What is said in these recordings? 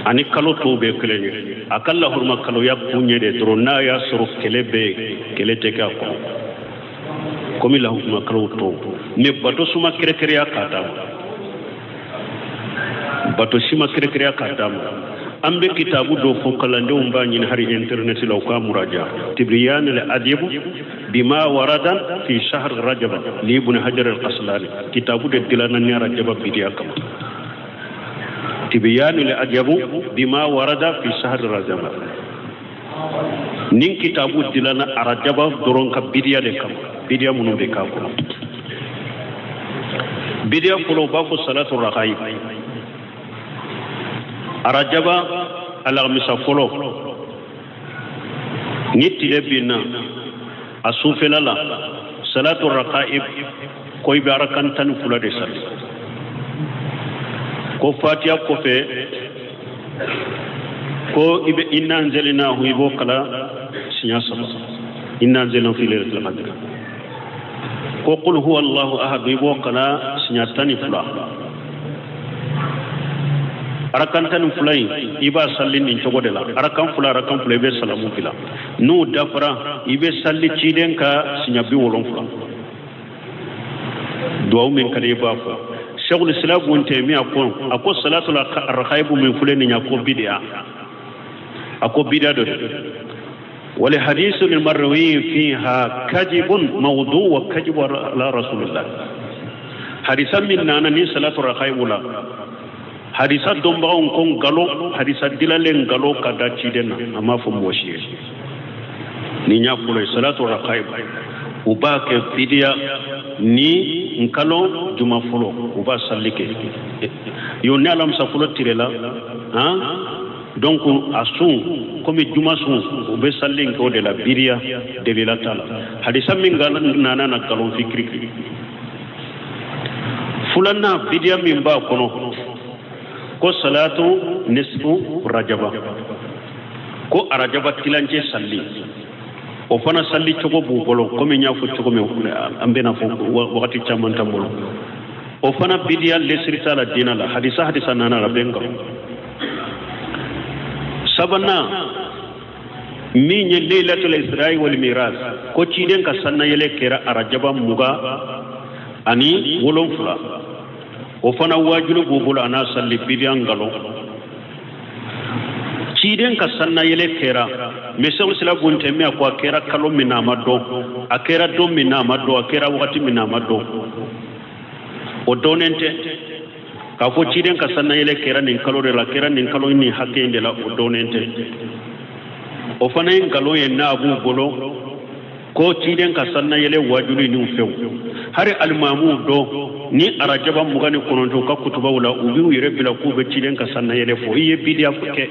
Ani kalo tɔw bɛɛ kelen ye. A ka lahuruma kaloya kun ye de dɔrɔn n'a y'a sɔrɔ kɛlɛ bɛ yen, kɛlɛ tɛ kɛ a kɔnɔ komi lahuruma kalo tɔw. Mais bato si ma kɛrɛkɛrɛya k'a d'a ma, bato si ma kɛrɛkɛrɛya k'a d'a ma. An bɛ kitabu dɔ fɔ, kalandenw b'a ɲini hari internet la, u k'a muraja, Tibiyan al Ajabu bima warada fi shahr rajaba li Ibn Hajar al Asqalani. Kitabu de dilanna ni rajaba bidiya kama. Tibiyan al Ajabu bima warada fi shahr rajaba. Nin kitabu dilanna arajaba dɔrɔn ka bidiya de kama, bidiya minnu bɛ k'a kɔnɔ. Bidiya fɔlɔ, u b'a fɔ salatu rakaib. Arajaba alamisa fɔlɔ ni tile binna a sufɛla la, salatu rakaib, ko i bɛ arakan 12 de sali, ko fatiya kɔfɛ ko i bɛ inna anzalnahu, i b'o kalan siɲɛ saba, inna anzalnahu fi laylatil qadr, ko qul huwa allahu ahad, i b'o kalan siɲɛ 12. Arakan 12 in, i b'a sali nin cogo de la: arakan fila, arakan fila, i bɛ salamu bila. N'o dafara, i bɛ sali ciden kan siɲɛ 70. Duwawu min ka di, i b'a fɔ. Sheikhul Islam Ibn Taymiyyah ko, a ko salatu rakaibu min filɛ nin ye, a ko bidiya, a ko bidiya dɔ. Wal hadisu al marwi fiha kadibun mawdu wa kadibu ala rasulillah. Hadisa min nana ni salatu rakaibu la, hadisa dɔnbagaw ko nkalon, hadisa dilalen nkalon ka da ciden na, a m'a fɔ mɔgɔ si ye. Nin y'a fɔlɔ ye, salatu rakaibu, u b'a kɛ bidiya ni nkalon. Juma fɔlɔ, u b'a sali kɛ yo ni alamisa fɔlɔ tile la, han, donc a sun komi juma sun, u bɛ sali kɛ o de la bidiya, delila t'a la. Hadisa min nana na nkalon fi kirikiri. Filanan bidiya min b'a kɔnɔ, ko salatu nisfu rajaba, ko arajaba tilancɛ salli. O fana salli cogo b'u bolo, komi n y'a fɔ cogo min, an bɛna fɔ, wagati caman t'an bolo. O fana bidiya, lesiri t'a la diinɛ la. Hadisa nana la bɛ nkalon. Sabanan min ye leilatul isra'i wal miraj, ko ciden ka sannayɛlɛ kɛra arajaba 27, o fana waajulu b'u bolo, a n'a salli bidiya, nkalon. Ciden ka sannayɛlɛ kɛra, mais Sheikhul Islam Ibn Taymiyyah ko a kɛra kalo min na, a ma dɔn, a kɛra don min na, a ma dɔn, a kɛra wagati min na, a ma dɔn, o dɔnnen tɛ. K'a fɔ ciden ka sannayɛlɛ kɛra nin kalo de la, kɛra nin kalo nin hakɛ in de la, o dɔnnen tɛ. O fana ye nkalon ye n'a b'u bolo, ko ciden ka sannayɛlɛ wajuli n'u fɛnw. Hari alimamuw dɔ ni arajaba 29 ka kutubaw la, u b'u yɛrɛ bila k'u bɛ ciden ka sannayɛlɛ fɔ. I ye bidiya kɛ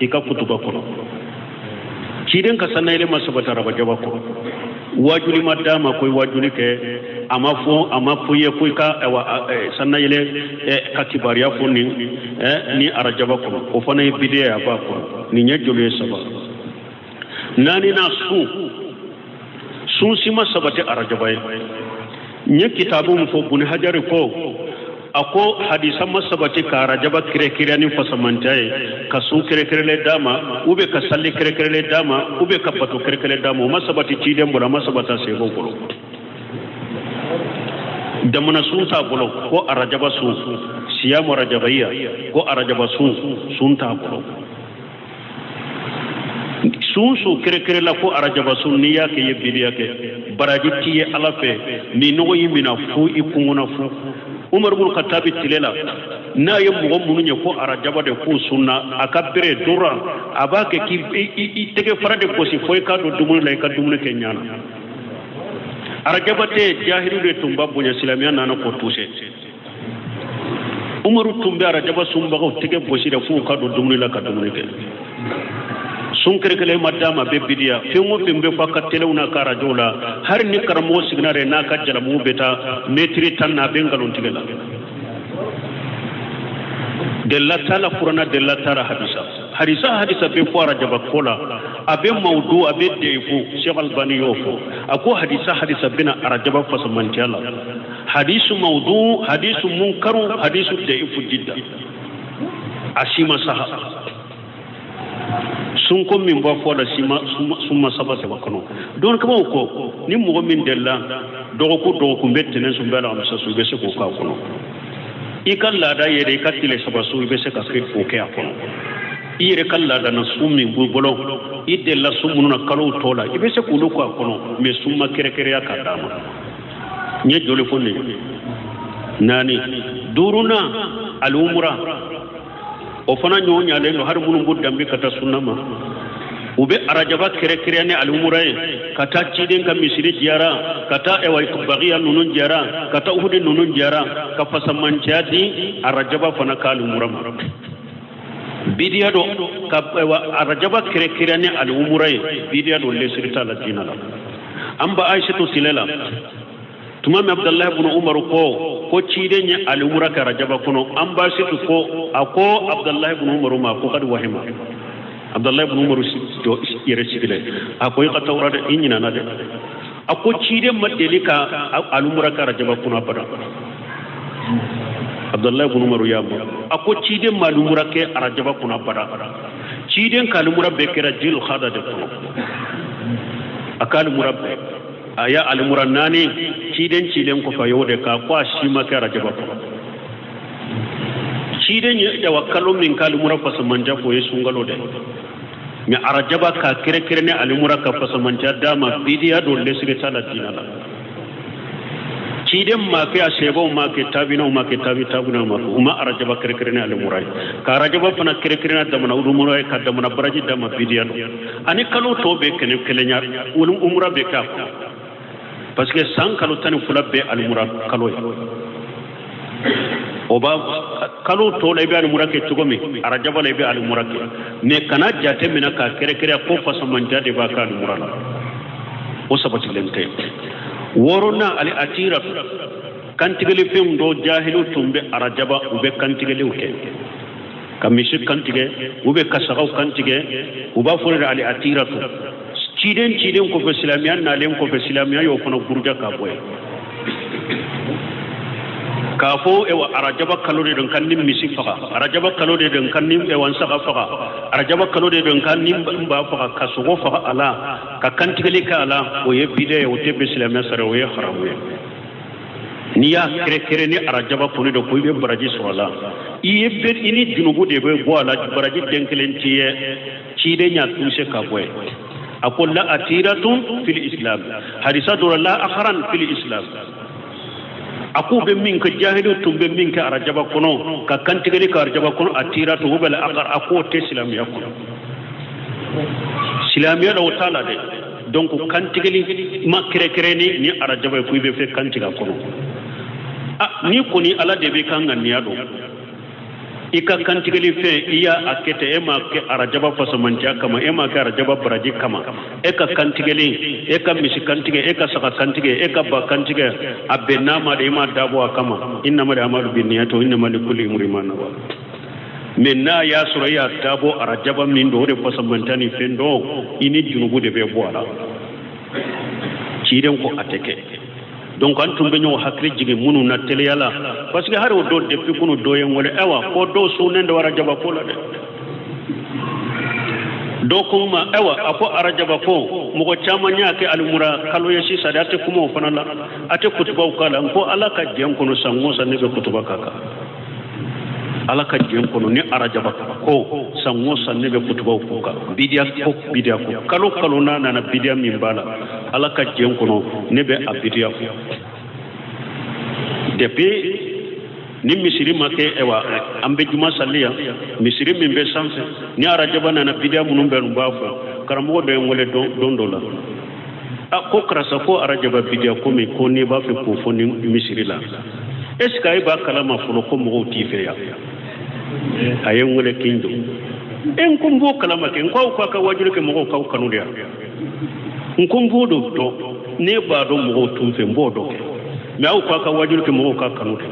i ka kutuba kɔnɔ. Ciden ka sannayɛlɛ ma sabati arabajaba kɔnɔ. Wajuli ma d'a ma ko i wajuli kɛ, a ma fɔ, a ma fɔ i ye ko i ka sannayɛlɛ ka kibaruya fɔ nin ni arajaba kɔnɔ. O fana ye bidiya ye, a b'a kɔnɔ. Nin ye joli ye? Saba. Naaninan, sun. Sun si ma sabati arajaba ye. N ye kitabu min fɔ, Buni Hajari ko, a ko hadisa ma sabati ka arajaba kɛrɛkɛrɛya ni fasamantiya ye, ka sun kɛrɛkɛrɛlen d'a ma, ou bien ka sali kɛrɛkɛrɛlen d'a ma, ou bien ka bato kɛrɛkɛrɛlen d'a ma. O ma sabati ciden bolo, a ma sabati a seebaw bolo. Jamana sun t'a bolo, ko arajaba sun, siyamu rajabaiya, ko arajaba sun, sun t'a bolo. Sun su kɛrɛkɛrɛ la ko arajaba sun, n'i y'a kɛ, i ye bidiya kɛ, baraji t'i ye Ala fɛ. Nin nɔgɔ in mina fu i kunkɔnɔ fu. Umaru bun Katabi tile la, n'a ye mɔgɔ minnu ye ko arajaba de k'u sunna, a ka bere dora, a b'a kɛ k'i tɛgɛ fara de gosi fo i k'a don dumuni la, i ka dumuni kɛ ɲana. Arajaba tɛ, jahiliw de tun b'a bonya, silamɛya nana k'o tuse. Umaru tun bɛ arajaba sunbagaw tɛgɛ gosi de f'u ka don dumuni la ka dumuni kɛ. Sun kɛrɛkɛrɛ ma d'a ma, bɛ bidiya. Fɛn o fɛn bɛ fɔ a ka telew n'a ka arajow la, hali ni karamɔgɔ siginna dɛ, n'a ka jalamugu bɛ taa mɛtiri 10 na, a bɛ nkalon tigɛ la. Delila t'a la kuranna, delila t'a la hadisa. Hadisa bɛ fɔ arajaba ko la, a bɛ mawudu, a bɛ deyifu. Sheikh Albani y'o fɔ, a ko hadisa bɛna arajaba fasamantiya la, hadisu mawudu, hadisu munkaru, hadisu deyifu jidda, a si ma saha. Sunko min bɔ fɔ la sun ma saba saba kɔnɔ dɔnnikɛbaaw ko ni mɔgɔ min delila dɔgɔkun dɔgɔkun bɛ tɛnɛn sun bɛ alamisa sun i bɛ se k'o k'a kɔnɔ. I ka laada yɛrɛ i ka tile saba sun i bɛ se ka o kɛ a kɔnɔ. I yɛrɛ ka laada na sun min b'i bolo i delila sun minnu na kalow tɔ la i bɛ se k'olu k'a kɔnɔ, mais sun ma kɛrɛkɛrɛya k'a d'a ma. N ye joli fɔ nin ye? Naani. Duurunan alumura, o fana ɲɔgɔn ɲalen don. Hali minnu b'u danbe ka taa sunna ma, u bɛ arajaba kɛrɛkɛrɛya ni alumura ye ka taa ciden ka misiri jiyara, ka taa ɛwa bagiya ninnu jiyara, ka taa uhudi ninnu jiyara, ka fasamancɛya di arajaba fana ka alumura ma. Bidiya don ka ɛwa arajaba kɛrɛkɛrɛya ni alumura ye, bidiya don, lesiri t'a la diinɛ la. An ba Aisatu sile la tuma min Abudulayi ibn Umaru ko ciden ye alumura kɛ arajaba kɔnɔ, an ba Aisatu ko a ko Abudulayi ibn Umaru ma ko kadi wahima. Abudulayi ibn Umaru jɔ yɛrɛ sigilen, a ko i ka tawura dɛ, i ɲinana dɛ. A ko ciden ma deli ka alumura kɛ arajaba kɔnɔ abada. Abudulayi ibn Umaru y'a mɛn, a ko ciden ma alumura kɛ arajaba kɔnɔ abada. Ciden ka alumura bɛɛ kɛra jilhada de kɔnɔ. A ka alumura bɛɛ, a y'a alimura naani ciden cilen kɔfɛ a y'o de k'a ko a si ma kɛ arajaba kɔnɔ. Ciden ye yawa kalo min ka alimura fasamanja fɔ o ye sunkalo de, mais arajaba k'a kɛrɛkɛrɛ ni alimura ka fasamanja d'a ma, bidiya don, lesiri t'a la diinɛ la. Ciden ma kɛ, a sɛbɛw ma kɛ, tabinaw ma kɛ, tabi tabinaw ma kɛ, u ma arajaba kɛrɛkɛrɛ ni alimura ye, ka arajaba fana kɛrɛkɛrɛ n'a damana umura ye, ka damana baraji d'a ma, bidiya don. Ani kalo tɔ bɛɛ kɛnɛ kelenya, umura bɛ k'a kɔnɔ, parce que san kalo 12 bɛɛ alimura kalo ye. O b'a kalo tɔ la i bɛ alimura kɛ cogo min, arajaba la i bɛ alimura kɛ, mais kana jate minɛ k'a kɛrɛkɛrɛ ko fasamanja de b'a ka alimura la, o sabatilen tɛ. Wɔɔrɔnan ali atira, kantigɛli fɛnw dɔ jahiliw tun bɛ arajaba, u bɛ kantigɛliw kɛ, ka misi kantigɛ, u bɛ ka sagaw kantigɛ, u b'a fɔ de ali atira to. Ciden cilen kɔfɛ, silamɛya nalen kɔfɛ, silamɛya y'o fana buruja ka bɔ yen k'a fɔ ewa arajaba kalo de don kan ni misi faga, arajaba kalo de don kan ni ewa saga faga, arajaba kalo de don kan ni n ba faga, ka sogo faga a la, ka kantigɛli kɛ a la, o ye bidɛ ye, o tɛ bɛn silamɛya sariya, o ye haramu ye. N'i y'a kɛrɛkɛrɛ ni arajaba kɔni don ko i bɛ baraji sɔrɔ a la, i ye bɛ i ni junubu de bɛ bɔ a la, baraji den kelen t'i ye. Ciden y'a tuse ka bɔ yen, a ko la atiratun fil islam, hadisa dɔ la akharan fil islam. A k'u bɛ min kɛ, jahiliw tun bɛ min kɛ arajaba kɔnɔ, ka kantigɛli kɛ arajaba kɔnɔ, atiratun u bɛ la akhar, a k'o tɛ silamɛya kɔnɔ. Silamɛya la o t'a la dɛ. Donc kantigɛli ma kɛrɛkɛrɛ ni arajaba ye ko i bɛ fɛ kantigɛ a kɔnɔ. A n'i kɔni ala de b'i ka ŋaniya dɔn, i ka kantigɛli fɛn i y'a a kɛ ten, e m'a kɛ arajaba fasamantiya kama, e m'a kɛ arajaba baraji kama, e ka kantigɛli, e ka misi kantigɛ, e ka saga kantigɛ, e ka ba kantigɛ, a bɛn n'a ma de, i m'a dabɔ a kama. Innama amalu binniyati wa innama likulli imrin ma nawa. Mais n'a y'a sɔrɔ i y'a dabɔ arajaba min don, o de fasamantiya ni fɛn dɔn, i ni junubu de bɛ bɔ a la. Ciden ko a tɛ kɛ. Donc an tun bɛ ɲɔgɔn hakili jigin minnu na teliya la, parce que hali o dɔw depuis kunu dɔ ye n wele, ayiwa ko dɔw sunnen don arajaba ko la dɛ. Dɔw ko n ma, ayiwa a ko arajaba ko mɔgɔ caman y'a kɛ alimura kalo ye sisan dɛ, a tɛ kuma o fana la, a tɛ kutubaw k'a la. N ko ala ka jɛn kɔnɔ san o san ne bɛ kutuba k'a kan. Ala ka jɛn kɔnɔ ni arajaba ko san o san ne bɛ kutubaw k'o kan, bidiya ko bidiya ko kalo kalo n'a nana bidiya min b'a la, ala ka jɛn kɔnɔ ne bɛ a bidiya fɔ. Depuis ni misiri ma kɛ, ayiwa an bɛ juma sali yan, misiri min bɛ sanfɛ, ni arajaba nana bidiya minnu bɛ n b'a fɔ. Karamɔgɔ dɔ ye n wele don dɔ la, a ko karisa ko arajaba bidiya ko min ko n'i b'a fɛ k'o fɔ ni misiri la, est ce que e b'a kalama fɔlɔ ko mɔgɔw t'i fɛ yan? A ye n wele k'i jɔ, e n ko n b'o kalama kɛ, n ko aw k'a ka wajuli kɛ mɔgɔw k'aw kanu de yan, n ko n b'o dɔ dɔn, ne b'a dɔn mɔgɔw t'u fɛ, n b'o dɔn kɛ, mais aw k'a ka wajuli kɛ mɔgɔw k'a kanu de.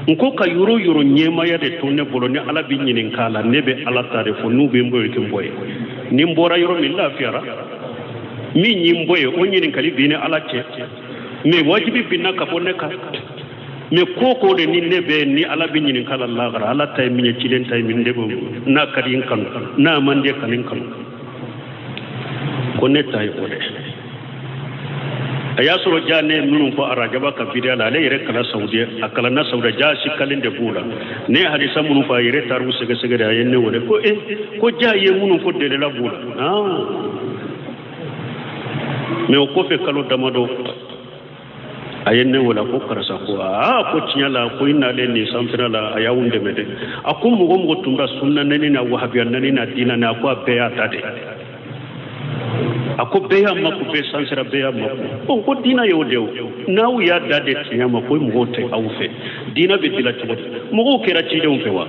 N ko ka yɔrɔ yɔrɔ ɲɛmaya de to ne bolo, ni ala bɛ ɲininka a la, ne bɛ ala ta de fɔ, n'u bɛ n bɔ yen kɛ n bɔ yen, ni n bɔra yɔrɔ min lafiyara, min ye n bɔ yen o ɲininkali b'i ni ala cɛ, mais wajibi binna ka bɔ ne kan. Mais ko ko de ni ne bɛ ni Ala bɛ ɲininka la lahara, Ala ta ye min ye, ciden ta ye min, ne b'o n'a ka di n kanu, n'a man di kanu n kanu, ko ne ta ye o de. A y'a sɔrɔ ja ne minnu fɔ arajaba ka bidiya la, ale yɛrɛ kalan Saudiya, a kalanna Saudiya, ja si kalen de b'o la. Ne ye hadisa minnu fɔ, a yɛrɛ taar'u sɛgɛsɛgɛ de, a ye ne wele ko ko ja ye minnu fɔ delila b'o la. Mais o kɔfɛ kalo damadɔ a ye ne wele ko karisa, ko aa ko tiɲɛ la ko i nalen nin sanfɛla la a y'anw dɛmɛ dɛ. A ko mɔgɔ mɔgɔ tun bɛ sunna nɛni na, wahabiya nɛni na, diinɛ na, a ko a bɛɛ y'a ta de. A ko bɛɛ y'a mako, bɛɛ sansira, bɛɛ y'a mako. Bon, ko diinɛ y'o de ye, n'aw y'a da de tiɲɛ ma ko mɔgɔw tɛ aw fɛ, diinɛ bɛ dila cogo di? Mɔgɔw kɛra cidenw fɛ wa?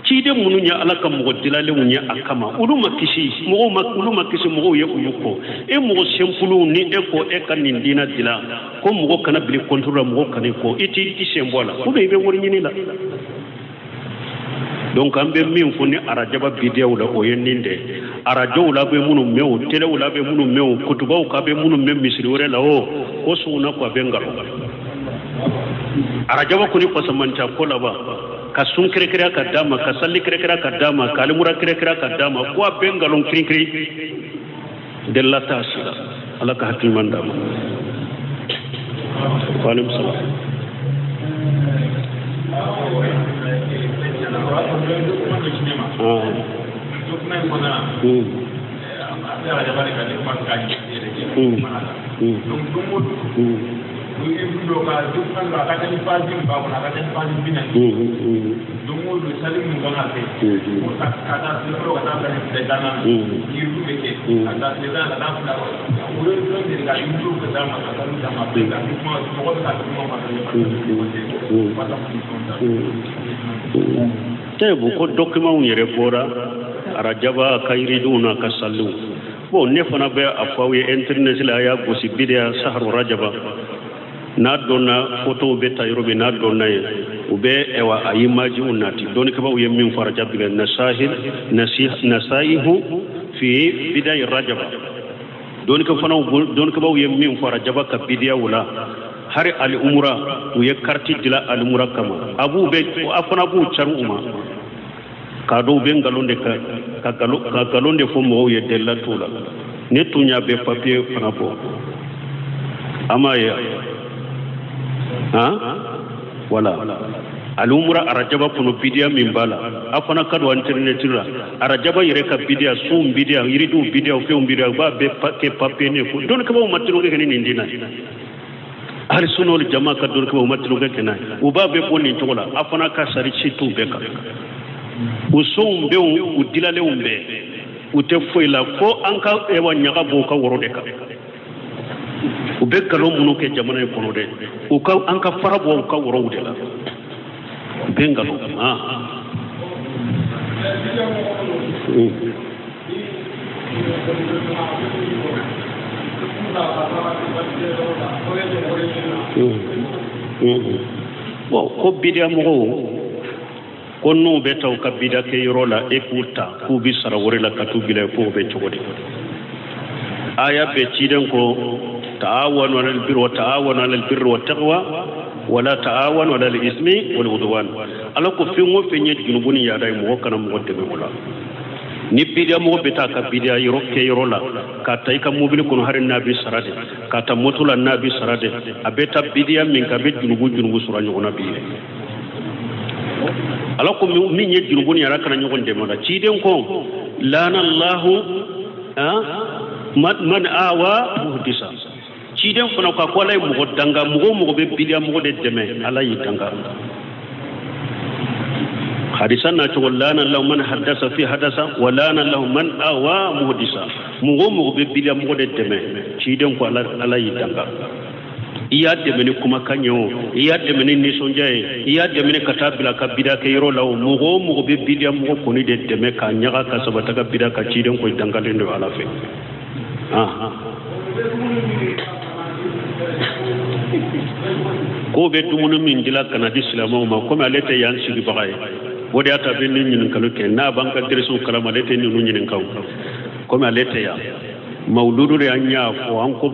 Ciden minnu ye Ala ka mɔgɔ dilalenw ye a kama, olu ma kisi, mɔgɔw ma, olu ma kisi, mɔgɔw ye olu kɔ. E mɔgɔ senfuluw ni e ko e ka nin diinɛ dila ko mɔgɔ kana bili kɔntoro la, mɔgɔ kana i kɔ, i t'i sen bɔ a la, ou bien i bɛ wari ɲini la. Donc an bɛ min fɔ ni arajaba bidiyaw la, o ye nin de. Arajow la bɛ minnu mɛn o, telew la bɛ minnu mɛn o, kutubaw ka bɛ minnu mɛn misiri wɛrɛ la o, ko suguna ko a bɛ nkalon. Arajaba kɔni fasamanca ko laban, ka sun kɛrɛkɛrɛ ka d'a ma, ka sali kɛrɛkɛrɛ ka d'a ma, ka alimura kɛrɛkɛrɛ ka d'a ma, ko a bɛ nkalon kirikiri delila t'a si la. Ala ka hakili ɲuman d'a ma. Wa aleykum salaam. Tɛbu ko documentw yɛrɛ bɔra arajaba ka yiridenw n'a ka saliw. Bon, ne fana bɛ a fɔ aw ye internet la, a y'a gosi bidiya saharu rajaba, n'a donna fotow bɛ ta yɔrɔ min, n'a donna yen u bɛ ɛwa a imajiw nati. Dɔnnikɛbaaw ye min fɔ arajaba bi nasahil nasaihu fi bidayi rajaba, dɔnnikɛbaaw ye min fɔ arajaba ka bidiyaw la, hari ali umura u ye karti dila ali umura kama, a b'u bɛ a fana b'u cari u ma k'a dɔw bɛ nkalon de ka nkalon de fɔ mɔgɔw ye delila t'u la. Ne tun y'a bɛɛ papiye fana bɔ, an m'a ye han, wala alumura arajaba kɔnɔ bidiya min b'a la, a fana ka don internet la, arajaba yɛrɛ ka bidiya, sunw bidiya, yiridenw bidiya, fɛnw bidiya, u b'a bɛɛ kɛ papiye ne ko dɔnnikɛbaaw ma tulonkɛ kɛ ni nin diinɛ ye. Hali sunɔli jama ka dɔnnikɛbaaw ma tulonkɛ kɛ n'a ye, u b'a bɛɛ bɔ nin cogo la. A fana ka sari si t'u bɛɛ kan, u sonw bɛ u dilalenw bɛɛ, u tɛ foyi la fo an ka ɛwa ɲaga b'u ka woro de kan. U bɛ nkalon minnu kɛ jamana in kɔnɔ dɛ, u ka an ka fara bɔ u ka worow de la, u bɛ nkalon. Bon, ko bidiya mɔgɔw ko n'u bɛ taa u ka bidiya kɛ yɔrɔ la, e k'u ta k'u bɛ sara wari la ka t'u bila, k'o bɛ cogo di? Aya bɛ ciden ko ta'awanu alal birri wa ta'awanu alal birri wa taqwa wala ta'awanu alal ismi wal udwan. Ala ko fɛn o fɛn ye junubu ni yaada ye, mɔgɔ kana mɔgɔ dɛmɛ o la. Ni bidiya mɔgɔ bɛ taa ka bidiya yɔrɔ kɛ yɔrɔ la, ka ta i ka mobili kɔnɔ hali n'a bɛ sara de, ka ta moto la n'a bɛ sara de, a bɛ taa bidiya min kan, a bɛ junubu sɔrɔ a ɲɔgɔnna bi ye. Ala ko min ye junubu ni yaada kana ɲɔgɔn dɛmɛ o la. Ciden ko lana Allahu man awa muhdisa. Ciden fana ko ko Ala ye mɔgɔ danga, mɔgɔ o mɔgɔ bɛ bidiya mɔgɔ de dɛmɛ, Ala y'i danga. Hadisa na cogo lana Allahu man haddasa fi hadasa wa lana Allahu man awa muhdisa. Mɔgɔ o mɔgɔ bɛ bidiya mɔgɔ de dɛmɛ, ciden ko Ala y'i danga. I y'a dɛmɛ ni kumakan ye o, i y'a dɛmɛ ni nisɔndiya ye, i y'a dɛmɛ ni ka taa bila ka bidiya kɛ yɔrɔ la o, mɔgɔ o mɔgɔ bɛ bidiya mɔgɔ kɔni de dɛmɛ k'a ɲaga ka sabata ka bidiya ka ciden ko dangalen don Ala fɛ. K'o bɛ dumuni min dila ka na di silamɛw ma, komi ale tɛ yan sigibaga ye, o de y'a to a bɛ nin ɲininkali kɛ. N'a b'an ka deresiw kalama, ale tɛ ninnu ɲininka o, komi ale tɛ yan. Mawuludu de an y'a fɔ an ko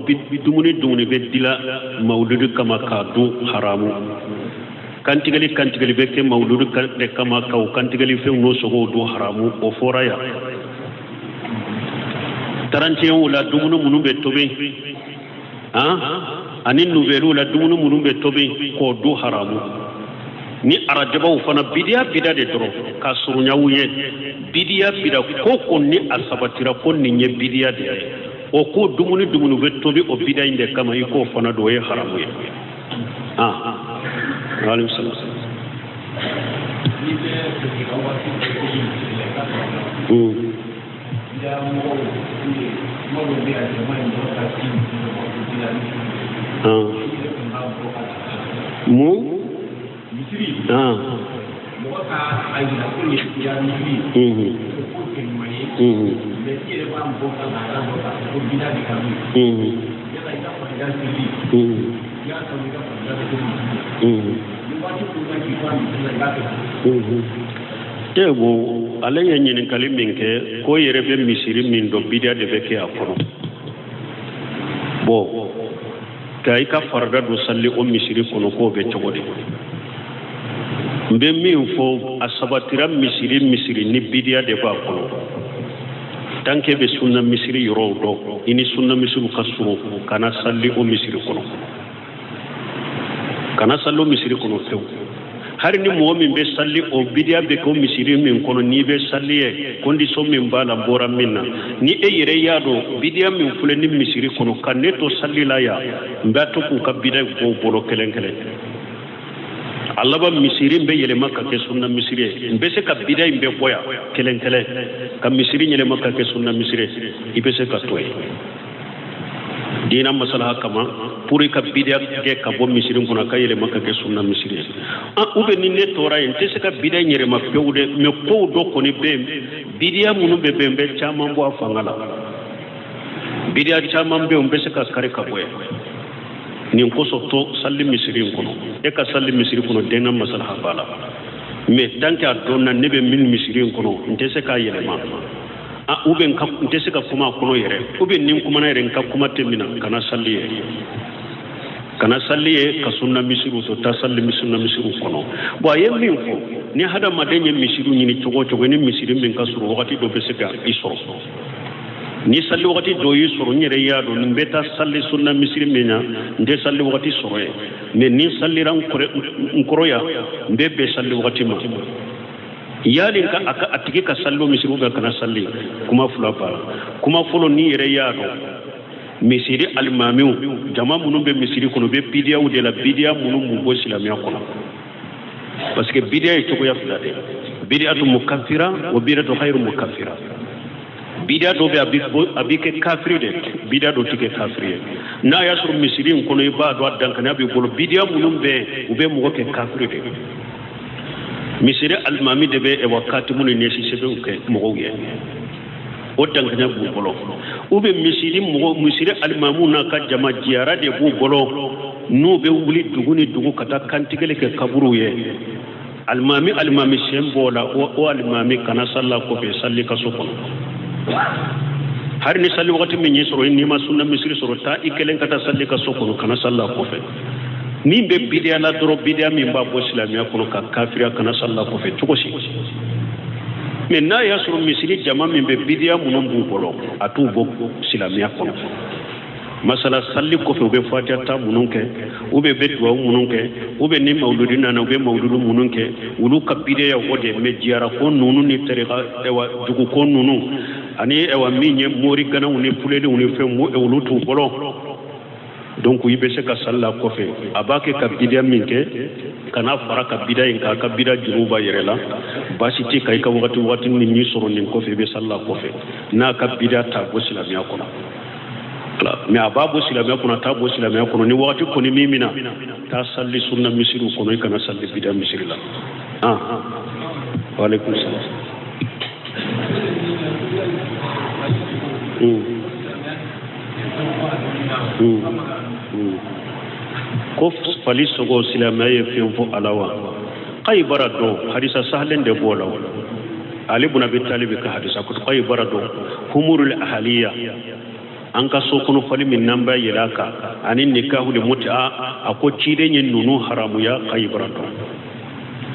dumuni dumuni bɛ dila mawuludu kama k'a dun haramu. Kantigɛli kantigɛli bɛ kɛ mawuludu de kama ka o kantigɛli fɛnw n'o sogow dun haramu, o fɔra yan. Tarantiɲɛw la dumuni minnu bɛ tobi, han, ani nuvɛliw la dumuni minnu bɛ tobi k'o dun haramu. Ni arajabaw fana bidiya bida de dɔrɔn ka surunya u ye bidiya bida ko ko ni a sabatira ko nin ye bidiya de ye, o ko dumuni dumuni bɛ tobi o bida in de kama, i k'o fana dun, o ye haramu ye. Ah, waaleykum salaam. Mun? Ah. E bon, ale ye ɲininkali min kɛ ko yɛrɛ bɛ misiri min dɔn, bidiya de bɛ kɛ a kɔnɔ. Bon, ka i ka farida dɔ sali o misiri kɔnɔ, k'o bɛ cogo di? N bɛ min fɔ, a sabatira misiri misiri ni bidiya de b'a kɔnɔ, tant que bɛ sunna misiri yɔrɔw dɔn, i ni sunna misiriw ka surun, kana sali o misiri kɔnɔ, kana sali o misiri kɔnɔ fewu. Hari ni mɔgɔ min bɛ sali o bidiya bɛ kɛ o misiri min kɔnɔ, n'i bɛ sali ye condition min b'a la, bɔra min na, ni e yɛrɛ y'a dɔn bidiya min filɛ ni misiri kɔnɔ, ka ne to sali la yan, n b'a to k'u ka bidiya bɔ u bolo kelen kelen. A laban misiri bɛ yɛlɛma ka kɛ sunna misiri ye. N bɛ se ka bidiya in bɛɛ bɔ yan kelen kelen ka misiri yɛlɛma ka kɛ sunna misiri ye. I bɛ se ka to yen diina masalaha kama pour i ka bidiya kɛ ka bɔ misiri kɔnɔ ka yɛlɛma ka kɛ sunna misiri ye. Ou bien ni ne tora yen, n tɛ se ka bidiya in yɛlɛma pewu dɛ, mais kow dɔ kɔni bɛ yen, bidiya minnu bɛ bɛn, n bɛ caman bɔ a fanga la. Bidiya caman bɛ yen, n bɛ se ka kari ka bɔ yen. Nin kosɔn to sali misiri in kɔnɔ, e ka sali misiri kɔnɔ, diina masalaha b'a la. Mais tant que a dɔnna ne bɛ min misiri in kɔnɔ, n tɛ se k'a yɛlɛma, ou bien n tɛ se ka kuma a kɔnɔ yɛrɛ, ou bien ni n kumana yɛrɛ, n ka kuma tɛ min na, kana sali ye, kana sali ye ka sunna misiriw to, taa sali sunna misiriw kɔnɔ. Bon, a ye min fɔ, ni hadamaden ye misiriw ɲini cogo o cogo, ni misiri min ka surun, wagati dɔ bɛ se ka i sɔrɔ. Ni sali wagati dɔ y'i sɔrɔ, n yɛrɛ y'a dɔn nin bɛ taa sali sunna misiri min na, n tɛ sali wagati sɔrɔ yen, mais ni n salira n kɔrɔ yan, n bɛ bɛn sali wagati ma. Yali ka a tigi ka sali o misiri bɛ kana sali, kuma fila b'a la. Kuma fɔlɔ, n'i yɛrɛ y'a dɔn misiri alimamiw, jama minnu bɛ misiri kɔnɔ, u bɛ bidiyaw de la, bidiya minnu b'u bɔ silamɛya kɔnɔ, parce que bidiya ye cogoya fila de ye: bidiyatu mukaffira wa bidiyatu khayru mukaffira. Bidiya dɔ bɛ a b'i kɛ kafiri de, bidiya dɔ tɛ kɛ kafiri ye. N'a y'a sɔrɔ misiri in kɔnɔ, i b'a dɔn a dankaniya b'i bolo, bidiya minnu bɛ u bɛ mɔgɔ kɛ kafiri de. Misiri alimami de bɛ ɛwa katimu ni nɛsi sɛbɛnw kɛ mɔgɔw ye, o dankaniya b'u bolo. U bɛ misiri mɔgɔ, misiri alimamu n'a ka jama jiyara de b'u bolo, n'u bɛ wuli dugu ni dugu ka taa kantigɛli kɛ kaburuw ye. Alimami alimami sen b'o la, o alimami kana sali kɔfɛ, sali ka so kɔnɔ. Hari ni sali wagati min y'i sɔrɔ, n'i ma sunna misiri sɔrɔ, taa i kelen ka taa sali ka so kɔnɔ, kana sali kɔfɛ. Min bɛ bidiya la dɔrɔn, bidiya min b'a bɔ silamɛya kɔnɔ ka kafiriya, kana sali kɔfɛ cogo si. Mais n'a y'a sɔrɔ misiri jama min bɛ, bidiya minnu b'u bolo, a t'u bɔ silamɛya kɔnɔ. Masala sali kɔfɛ, u bɛ fatiya ta minnu kɛ, u bɛ duwawu minnu kɛ, u bɛ ni mawuludi nana, u bɛ mawuludu minnu kɛ, olu ka bidiya o de. Mais jiyara ko ninnu ni tarika ɛwa dugu ko ninnu ani ɛwa min ye mori ganaw ni fuleliw ni fɛn, olu t'u bolo. Donc i bɛ se ka sali la kɔfɛ, a b'a kɛ ka bidiya min kɛ, kana fara ka bidiya in kan, ka bidiya juru b'a yɛrɛ la, baasi tɛ ka i ka wagati wagati min y'i sɔrɔ nin kɔfɛ, i bɛ sali la kɔfɛ, n'a ka bidiya t'a bɔ silamɛya kɔnɔ. Mais a b'a bɔ silamɛya kɔnɔ, a t'a bɔ silamɛya kɔnɔ, ni wagati kɔni min mina, taa sali sunna misiriw kɔnɔ, i kana sali bidiya misiri la. Ah, waaleykum salaam. Ko fali sogo, silamɛya ye fɛn fɔ a la wa? Khaybara don, hadisa sahalen de b'o la. Ali bun Abi Talib ka hadisa ko Khaybara don, humurul ahaliya. An ka so kɔnɔ fali min n'an bɛ yɛlɛ a kan ani nikahul mut'a, a ko ciden ye ninnu haramuya Kayibara dɔn.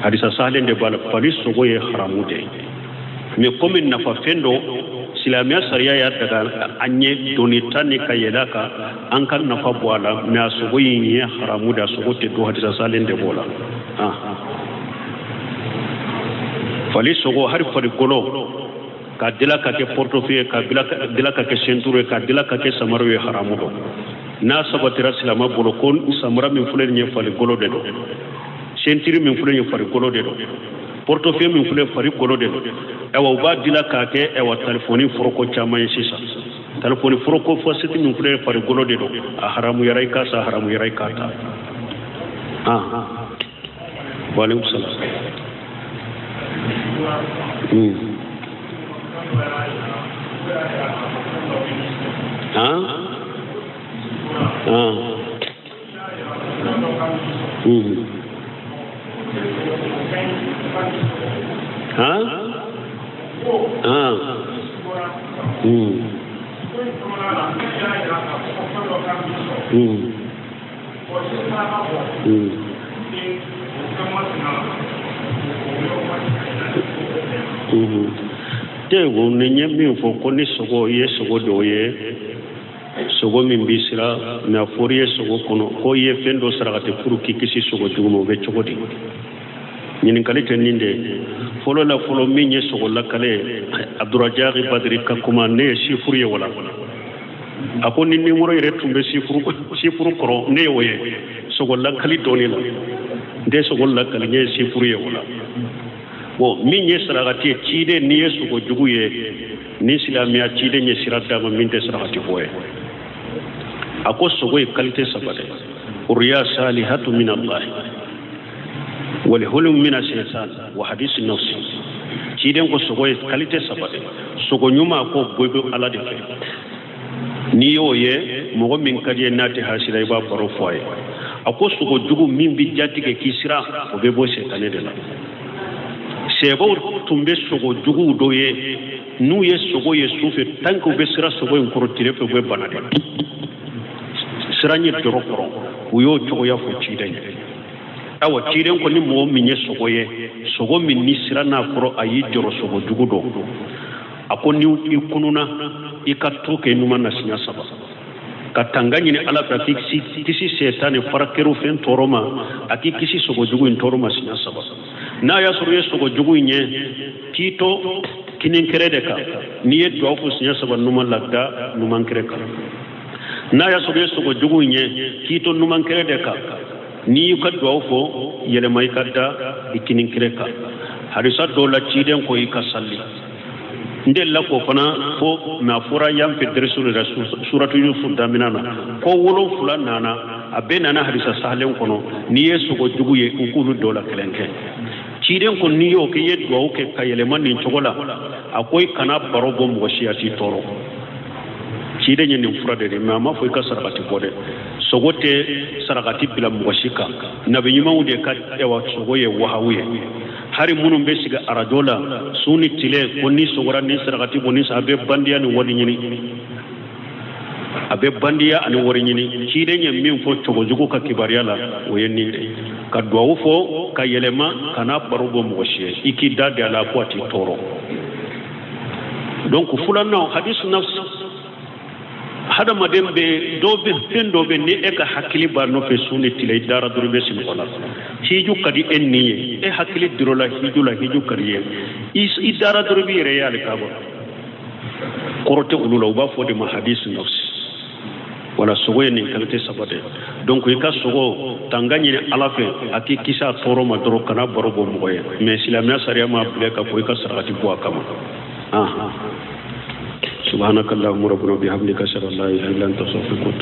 Hadisa sahalen de b'a la, fali sogo ye haramu de ye. Mais komi nafafɛn don, silamɛya sariya y'a daga an ye doni ta ni ka yɛlɛ a kan, an ka nafa bɔ a la, mais a sogo in ye haramu de, a sogo tɛ dun. Hadisa sahalen de b'o la. Fali sogo, hali fali golo ka dila ka kɛ portefeuille ye, ka dila ka kɛ ceinture ye, ka dila ka kɛ samaraw ye, haramu don. N'a sabatira silamɛ bolo ko samara min filɛ nin ye fali golo de don, ceinture min filɛ nin ye fali golo de don, portefeuille min filɛ fali golo de don, ayiwa u b'a dila k'a kɛ ayiwa telefɔni foroko caman ye sisan. Telefɔni foroko fɔsiti min filɛ fali golo de don, a haramuyara i k'a san, haramuyara i k'a ta. Waaleykum salaam. Te ni ye min fɔ ko ni sogo i ye sogo dɔw ye, sogo min b'i sira, mais a fɔra i ye sogo kɔnɔ ko i ye fɛn dɔ sarakati pour k'i kisi sogo jugu ma, o bɛ cogo di? Ɲininkali tɛ nin de fɔlɔ la. Fɔlɔ min ye sogo lakale, Abdurajaki Badiri ka kuma, ne ye sifuru ye wala. A ko ni nimoro yɛrɛ tun bɛ sifuru kɔrɔ, ne y'o ye sogo lakali dɔɔni la. N tɛ sogo lakali, n ye sifuru ye wala. Bon, min ye sarakati ye, ciden n'i ye sogo jugu ye, ni silamɛya ciden ye sira d'a ma min tɛ sarakati bɔ ye. A ko sogo ye qualité saba de: ruya salihatu min Allah, wal hulum min shaitan, wa hadisi nafsi. Ciden ko sogo ye qualité saba de. Sogo ɲuman ko bɔ bɛ Ala de fɛ. N'i y'o ye, mɔgɔ min ka di ye n'a tɛ hasira, i b'a baro fɔ a ye. A ko sogo jugu min bɛ jatigɛ k'i sira, o bɛ bɔ sɛtanɛ de la. Sɛbɛw tun bɛ sogo juguw dɔ ye, n'u ye sogo ye su fɛ, tant que u bɛ sira sogo in kɔrɔ tile fɛ, u bɛ bana de. Siran ye dɔrɔ kɔrɔ, u y'o cogoya fɔ ciden ye. Ayiwa, ciden ko ni mɔgɔ min ye sogo ye, sogo min ni sira n'a kɔrɔ, a y'i jɔrɔ sogo jugu dɔ. A ko ni i kununa, i ka to kɛ ɲuman na siɲɛ saba, ka tanga ɲini Ala fɛ, k'i kisi sɛtanɛ farakeru fɛn tɔɔrɔ ma, a k'i kisi sogo jugu in tɔɔrɔ ma siɲɛ saba. N'a y'a sɔrɔ i ye sogo jugu in ye, k'i to kininkɛrɛ de kan, n'i ye duwawu fɔ siɲɛ saba numan la, da numankɛrɛ kan. N'a y'a sɔrɔ i ye sogo jugu in ye, k'i to numankɛrɛ de kan, n'i y'i ka duwawu fɔ, yɛlɛma i ka da i kininkɛrɛ kan. Hadisa dɔw la, ciden ko i ka sali. N delila k'o fana fɔ, mɛ a fɔra yan fɛ dɛrɛso de la, suratu Yusufu daminɛ na, ko 7 nana, a bɛɛ nana hadisa sahalen kɔnɔ. N'i ye sogo jugu ye, u k'olu dɔw la kelen kɛ. Ciden ko n'i y'o kɛ, i ye duwawu kɛ ka yɛlɛma nin cogo la, a ko i kana baro bɔ mɔgɔ si, a t'i tɔɔrɔ. Ciden ye nin fura de di, mɛ a m'a fɔ i ka sarakati bɔ dɛ. Sogo tɛ sarakati bila mɔgɔ si kan. Nabi ɲumanw de ka ɛwa sogo ye wahawu ye. Hari minnu bɛ sigi arajo la su ni tile ko ni sogora ni sarakati bɔ ni sa, a bɛ bandiya ni wari ɲini, a bɛ bandiya ani wari ɲini. Ciden ye min fɔ cogojugu ka kibaruya la, o ye nin de ka duwawu fɔ ka yɛlɛma, kana baro bɔ mɔgɔ si ye, i k'i da de a la ko a t'i tɔɔrɔ. Donc filanan, hadisi nafsi, hadamaden bɛ dɔw bɛ fɛn dɔ bɛ ni e ka hakili b'a nɔfɛ su ni tile, i dara dɔrɔn i bɛ sunɔgɔ la. Hiju ka di e ni ye, e hakili dir'o la hiju la, hiju ka di ye, i dara dɔrɔn i b'i yɛrɛ ye alikaba. Kɔrɔ tɛ olu la, u b'a fɔ de ma hadisi nafsi. Wala sogo ye nin qualité saba de. Donc i ka sogo tanga ɲini Ala fɛ, a k'i kisi a tɔɔrɔ ma dɔrɔn, kana baro bɔ mɔgɔ ye. Mais silamɛya sariya m'a bila ka fɔ i ka sarakati bɔ a kama. Subhanaka Allahumma rabbana bihamdika, ashhadu an la ilaha illa anta, astaghfiruka.